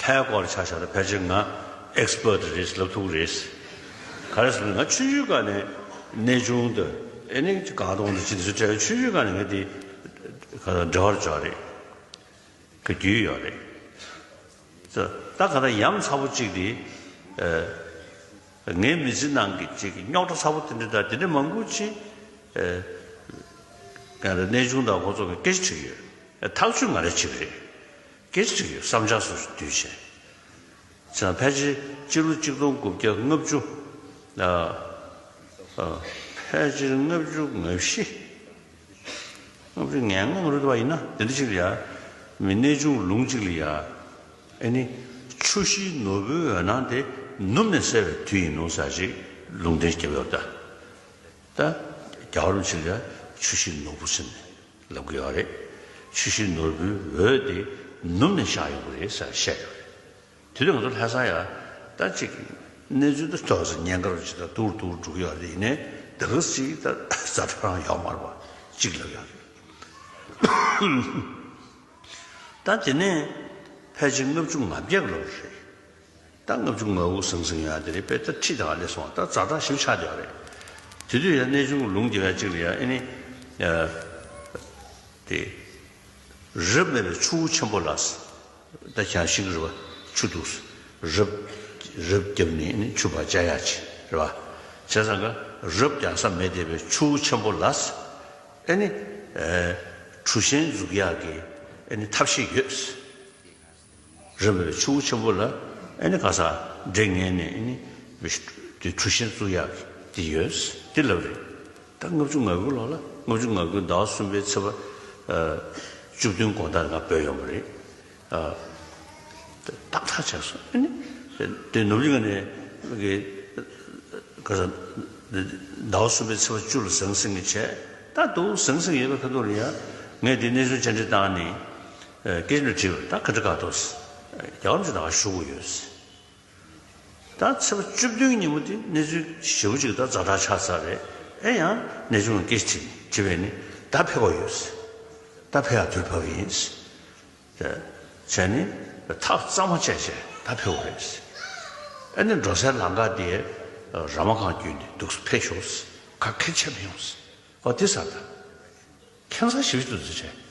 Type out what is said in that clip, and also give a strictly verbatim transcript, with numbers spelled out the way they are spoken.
ཕའི་སྐོར་ཆ་བཞག་ན་ཕལ་ཆེར་ང་ཨེག་སི་པར་ཊི་རེད། ལབ་ཐུབ་ཀྱི་རེད། ག་རེ་ཟེར་ན་ང་ཆུང་ཆུང་སྒང་ནས་གནས་ཆུང་དང་ཨེ་ནི་གངས་དོང་དང་ཅི་འདི་ཚོ་བྲལ་བའི་ཆུང་ཆུང་སྒང་ནས་ང་དེ་ག་ད་འབྲེལ་བར་འཇོག་རེད། ག་རྒྱུས་ཡོད་རེད། ད་ད་ག་ད་ཡ་མཚན་པོ་གཅིག་དེ་ངའི་མི་ཚེ་ནང་གི་གཅིག་རྙོག་དྲ་ཚ་པོ་དེ་འདྲ་དང་དེ་འདྲ་མང་པོ་ཅིག་ག་ད་གནས་ཆུང་དང་ཁོ་ཚོ་གི་སྐད་ཆ་དྲིས་ཡོད། ཐག་གཅོད་ང་རང་བྱེད་ཀྱི་རེད། སྐད་ཆ་དྲིས་ཡོད། བསམ་འཆར་སོ་སོ་བསྡུས་བྱས། ཙང་ཕལ་ཆེར་སྤྱི་ལོ་གཅིག་སྟོང་དགུ་བརྒྱ་ལྔ་བཅུ། ཨ། ཨ། ཕལ་ཆེར་ལྔ་བཅུ་ང་བཞི། ལྔ་བཅུ་ང་ལྔ་ང་རུ་བ་ཡིན་ན་དེ་འདྲ་ཅིག་ལ་ཡ། མི་གནས་ཆུང་ལུང་གཅིག་ལ་ཡ། ཨེ་ནི། ཆུ་ཤེལ་ནོར་བུའི་འོད་སྣང་དེ་ནུབ་ནས་གསལ་བའི་དུས་ཡིན་ནོ་ཟེར་ཅིག་ལུང་བསྟན་བརྒྱབ་ཡོད་ད། ད། རྒྱལ་བ་རིན་པོ་ཆེ་ལ་ཡ་ཆུ་ཤེལ་ནོར་བུ་ཟེར་ནས་ལབ་ཀྱི་ཡོད་རེད། ཆུ་ཤེལ་ནོར་བུའི་འོད་དེ་ནུབ་ནས་ཤར་ཡོང་གི་རེད་ཟེར་བཤད་ཡོད་རེད། དེ་དུས་ང་ཚོ་ལྷ་ས་ཡ་ད་ཅིག་གནས་ཚུལ་དུ་ཐོག་སུ་ཉེན་ཁར་ཅིག་ད་དུར་དུར་འགྲོ་གི་ཡོད་རེད། ཡིན་ནའི་ད་ག་ཅིག་ད་ཛ་དྲག་རང་ཡོད་མ་རེད་པ། ཅིག་ལབ་ཡོད་རེད། ད་དེ་ནས་ཕལ་ཆེར་ལྔ་བཅུ་ང་བརྒྱད་ལོ་རེད། ད་ལྔ་བཅུ་ང་དགུ་ཟང་ཟིང་ཡོད་དེ་རེད། དཔེ་ད་ཁྲིད་དང་ཨ་ལས་སོང་ད་ཛ་དྲག་ཞིག་ཆགས་བསྡད་ཡོད་རེད། དེ་དུས་ཡ་གནས་ཆུང་ལུང་རྒྱབ་ཡ་ཅིག་ལ་ཡ་ཨེ་ནི། དེ། རབ་མེད་པའི་ཆུ་བོ་ཆེན་པོ་ལ། ད་ཁྱེད་ཤིང་རི་བ་ཆུ་འདུག་རབ། རབ་བརྒྱབ་ནས་ནི་ཆུ་བ་བཅའ་ཡག་ཅིག་རེད་པ། བྱས་ཙང་ཀ་རབ་རྒྱག་ས་མེད་བསྡད་པའི་ཆུ་བོ་ཆེན་པོ་ལ། ཨེ་ནི། གྲུ་གཞན་འཛུགས་ཡག་གི་ཨེ་ནི་ཐབས་ཤེས་ཡོད། རབ་མེད་པའི་ཆུ་བོ་ཆེན་པོ་ལ་ཨེ་ནི་ག་ས་འདྲེ་ངན་ནས་ཨེ་ནི་དེ་གྲུ་གཞན་བཙུགས་ཡག་དེ་ཡོད་དེ་ལབ་རེད། ད་ལྔ་བཅུ་ང་དགུ་ལོ་ལ་ལྔ་བཅུ་ང་དགུ་ཟླ་བ་གསུམ་པའི་ཚེས་པ་བཅུ་བདུན་དགོང་དག་ང་བོད་ཡོང་བ་རེད། ཏག་ཏག་བྱས་སོང་ཨེ་ནི། དེ་ནུབ་གླིང་ནས་གི་ག་ས་ཟླ་བ་གསུམ་པའི་ཚེས་པ་བཅུ་ལ་ཟང་ཟིང་གི་བྱས། ད་འདུག་ཟང་ཟིང་ཡོད་པའི་ཁ་ཐུག་ལ་ཡ་ངས་དེ་གནས་ཚུལ་བཅར་འདྲི་བཏང་ནས། སྐད་ཆ་དྲིས་པ་ད་ག་འདྲ་ག་འདུག་རྒྱལ་བ་རིན་པོ་ཆེ་ད་ག་ཞུ་དགོས་ཡོད། ད་ཚེས་པ་བཅུ་བདུན་ཉིན་མོ་དེ་གནས་ཚུལ་ཞེ་པོ་ཅིག་ད་ཛ་དྲག་ཆགས་ཚར་རེད། ཨེ་ཡང་གནས་ཆུང་ལ་སྐད་ཆ་དྲིས་པས་ནི་ད་ཕེབས་དགོས་ཡོད། ད་ཕེབས་ཡག་དུས་བབ་ཡིན། བྱས་ནས་ཐག་གཙང་མ་བཅད་བྱས་ད་ཕེབས་དགོས་རེད། ཨེ་ནི་འགྲོ་སའི་ལམ་ཁ་དེ་ར་མ་གང་བརྒྱུད་ནས་འདུག་སེ་ཕེབས་ཤོག་ག་གེ་ཆད་མི་ཡོང་། ཨོ་དེ་ཟེར་ད། ཁྱད་མཚར་ཞེ་པོ་ཅིག་འདུག་ཟེར་བྱས།